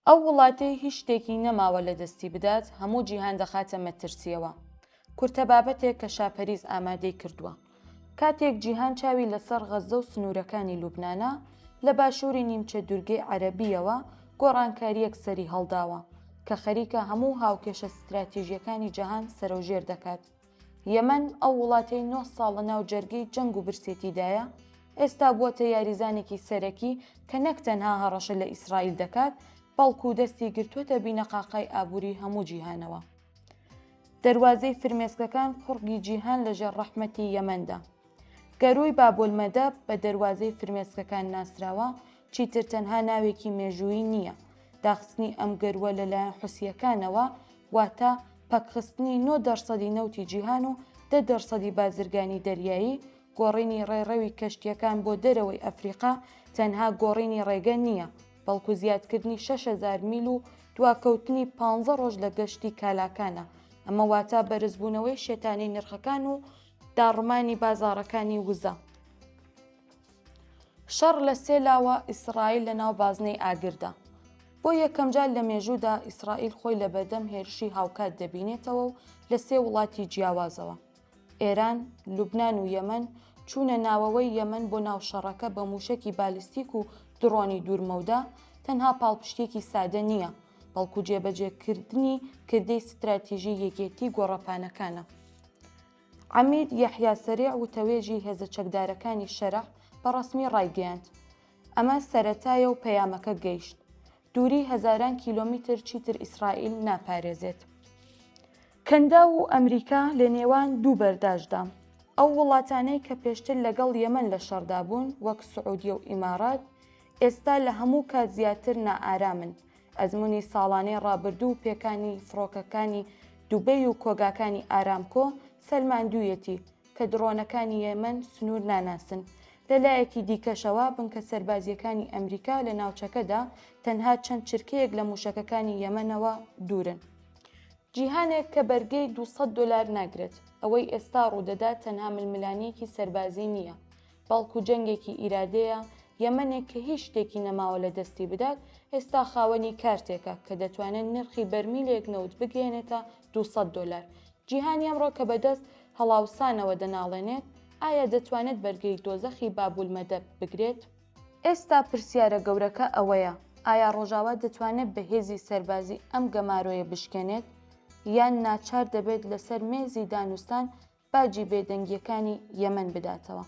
ئەو وڵاتەی هیچ شتێکی نەماوە لەدەستی بدات، هەموو جیهان دەخاتە مەترسییەوە. کورتە بابەتێک کە شاپەریز ئامادەی کردووە. کاتێک جیهان چاوی لەسەر غەززە و سنوورەکانی لوبنانە، لە باشووری نیمچە دوورگەی عەرەبییەوە گۆڕانکارییەک سەری هەڵداوە، کە خەریکە هەموو هاوکێشە ستراتیژییەکانی جەهان سەرەوژێر دەکات. یەمەن، ئەو وڵاتەی نۆ ساڵە ناو جەرگەی جەنگ و برسێتیدایە، ئێستا بووەتە یاریزانێکی سەرەکی کە نەک تەنها هەڕەشە لە ئیسرائیل دەکات، بەڵکو دەستی گرتووەتە بینەقاقای ئابووری هەموو جیهانەوە. دەروازەی فرمێسکەکان قوڕگی جیهان لەژێر ڕەحمەتی یەمەندا. گەرووی بابولمەدەب بە دەروازەی فرمێسکەکان ناسراوە، چیتر تەنها ناوێکی مێژوویی نییە، داخستنی ئەم گەرووە لەلایەن حوسییەکانەوە واتە پەکخستنی نۆ دەرسەدی نەوتی جیهان و دە دەرسەدی بازرگانی دەریایی، گۆڕینی ڕێڕەوی کەشتییەکان بۆ دەرەوەی ئەفریقا تەنها گۆڕینی ڕێگە نییە، بەڵکو زیادکردنی 6000 میل و دواکەوتنی پانزە ڕۆژ لە گەشتی کالاکانە، ئەمە واتە بەرزبوونەوەی شێتانەی نرخەکان و داڕمانی بازاڕەکانی وزە. شەڕ لە سێ لاوە، ئیسرائیل لە ناو بازنەی ئاگردا. بۆ یەکەمجار لە مێژوودا ئیسرائیل خۆی لە بەردەم هێرشی هاوکات دەبینێتەوە و لە سێ وڵاتی جیاوازەوە، ئێران، لوبنان و یەمەن، چوونە ناوەوەی یەمەن بۆ ناو شەڕەکە بە مووشەکی بالیستیک و دڕۆنی دوورمەودا، تەنها پاڵپشتییەکی سادە نییە، بەڵکو جێبەجێکردنی کردەی ستراتیژی یەکێتی گۆڕەپانەکانە. عەمید یەحیا سەریع وتەوێژی هێزە چەکدارەکانی شەرع بە ڕەسمی ڕایگەیاند، ئەمە سەرەتایە و پەیامەکە گەیشت. دووری هەزاران کیلۆمیتر چیتر ئیسرائیل ناپارێزێت. کەنداو و ئەمریکا لە نێوان دوو بەرداشدا. ئەو وڵاتانەی کە پێشتر لەگەڵ یەمەن لە شەڕدا بوون، وەک سعودیە و ئیمارات، ئێستا لە هەموو کات زیاتر نائارامن. ئەزموونی ساڵانەی ڕابردوو و پێکانی فڕۆکەکانی دوبەی و کۆگاکانی ئارامکۆ سەلماندوویەتی کە دڕۆنەکانی یەمەن سنوور ناناسن. لە لایەکی دیکەشەوە بنکە سەربازییەکانی ئەمریکا لە ناوچەکەدا تەنها چەند چرکەیەک لە مووشەکەکانی یەمەنەوە دوورن. جیهانێک کە بەرگەی 200 دۆلار ناگرێت. ئەوەی ئێستا ڕوودەدات تەنها ململانێیەکی سەربازی نییە، بەڵکو جەنگێکی ئیرادەیە، یەمەنێک کە هیچ شتێکی نەماوە لە دەستی بدات، ئێستا خاوەنی کارتێکە کە دەتوانێت نرخی بەرمیلێک نەوت بگەیەنێتە 200 دۆلار. جیهانی ئەمڕۆ کە بەدەست هەڵاوسانەوە دەناڵێنێت، ئایا دەتوانێت بەرگەی دۆزەخی بابولمەدەب بگرێت؟ ئێستا پرسیارە گەورەکە ئەوەیە، ئایا ڕۆژاوا دەتوانێت بە هێزی سەربازی ئەم گەمارۆیە بشکێنێت، یان ناچار دەبێت لەسەر مێزی دانوستان باجی بێدەنگییەکانی یەمەن بداتەوە؟